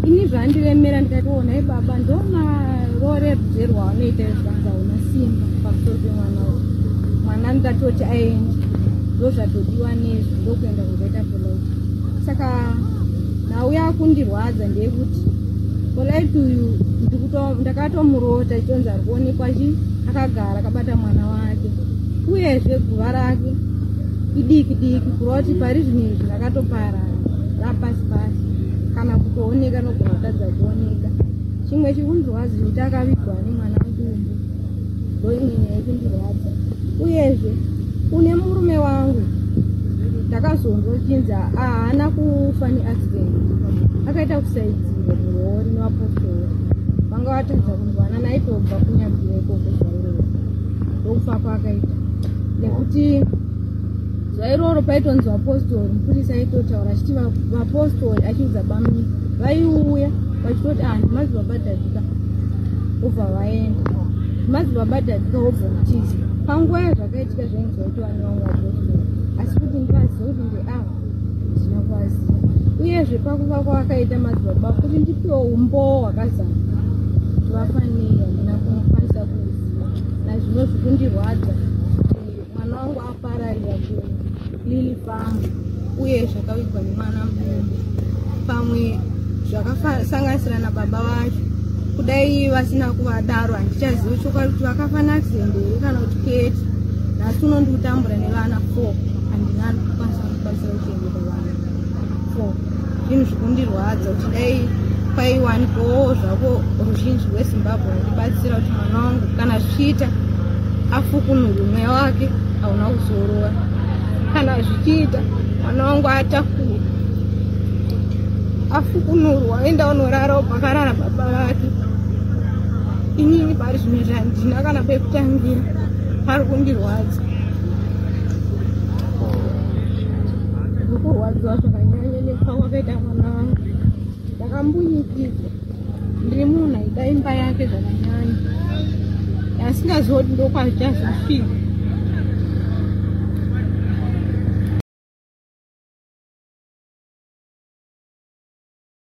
Ini zvandiremera ndikati oh nhai baba ndomarorerwo anoita zvanzi hauna simba pamusoro pemwana uyu. Mwana ndikatoti aende ndozvatodiwa nezvo ndokuenda kuzoita Polite. Saka nhau yakundirwadza ndeyekuti Polite uyu ndakatomurota chitonzi ari kuonekwa chi akagara akabata mwana wake uyezve guva rake idiki diki kureva kuti pari zvino izvi rakatoparara rapasi pasi kana kutooneka nogona kutadza kuoneka. Chimwe chikundirwadza chekuti akavigwa nemwana mudumbu ndoimwe nyaya yekundirwadza. Uyezve kune murume wangu ndakazonzwa kuchinzi haana kufa neaccident, akaita kusaidzirwa murori nevapostori vanga vatadza kunzwanana, aitobva kunyabvira ikoko zuva iroro ndokufa kwaakaita. Nekuti zuva iroro paitonzi vapostori, mupurisa aitotaura achiti vapostori achiudza bamuni vaiuya vachitoti ah ndimadzibaba Dhavhika vobva vaenda, ndimadzibaba Dhavhika vobva vatiza. Panguva yazvakaitika zvainzi vaitova nevamwe vapostori, asi kuti ndivazive kuti ndeava handina kuvaziva. Uyezve pakuva kwavakaita madzibaba kuti ndipiwe umbowo hwakazara kuti vafanei handina kukwanisa kuuziva. Nazvino zvikundirwadza kuti mwana wangu apararira kuLily Farm uye zvakavigwa nemwana mudumbu, pamwe zvakasanganisira nababa vacho. Kudai vasina kuvadaro handichazivi chokwadi kuti vakafa neaccident here kana kuti kwete. Nhasi uno ndikutambura nevana 4, handina kukwanisa kukwanisa kuchengeta vana 4. Zvinhu zvikundirwadza kuti dai kwaiwanikwawo zvako ruzhinji rweZimbabwe rundibatsira kuti mwana wangu kana zvichiita afukunurwe, mweya wake hauna kuzorora. Kana zvichiita mwana wangu atakura afukunurwa aenda unorara pakarara baba vake. Inini pari zvino zvandina kana pekutangira, pari kundirwadza, ndikurwadziwa zvakanyanya nekufa kwakaita mwana wangu. Ndakambunyikidzwa, ndiri munhu aida imba yake zvakanyanya, asingazivi kuti ndokwazvichazosvika.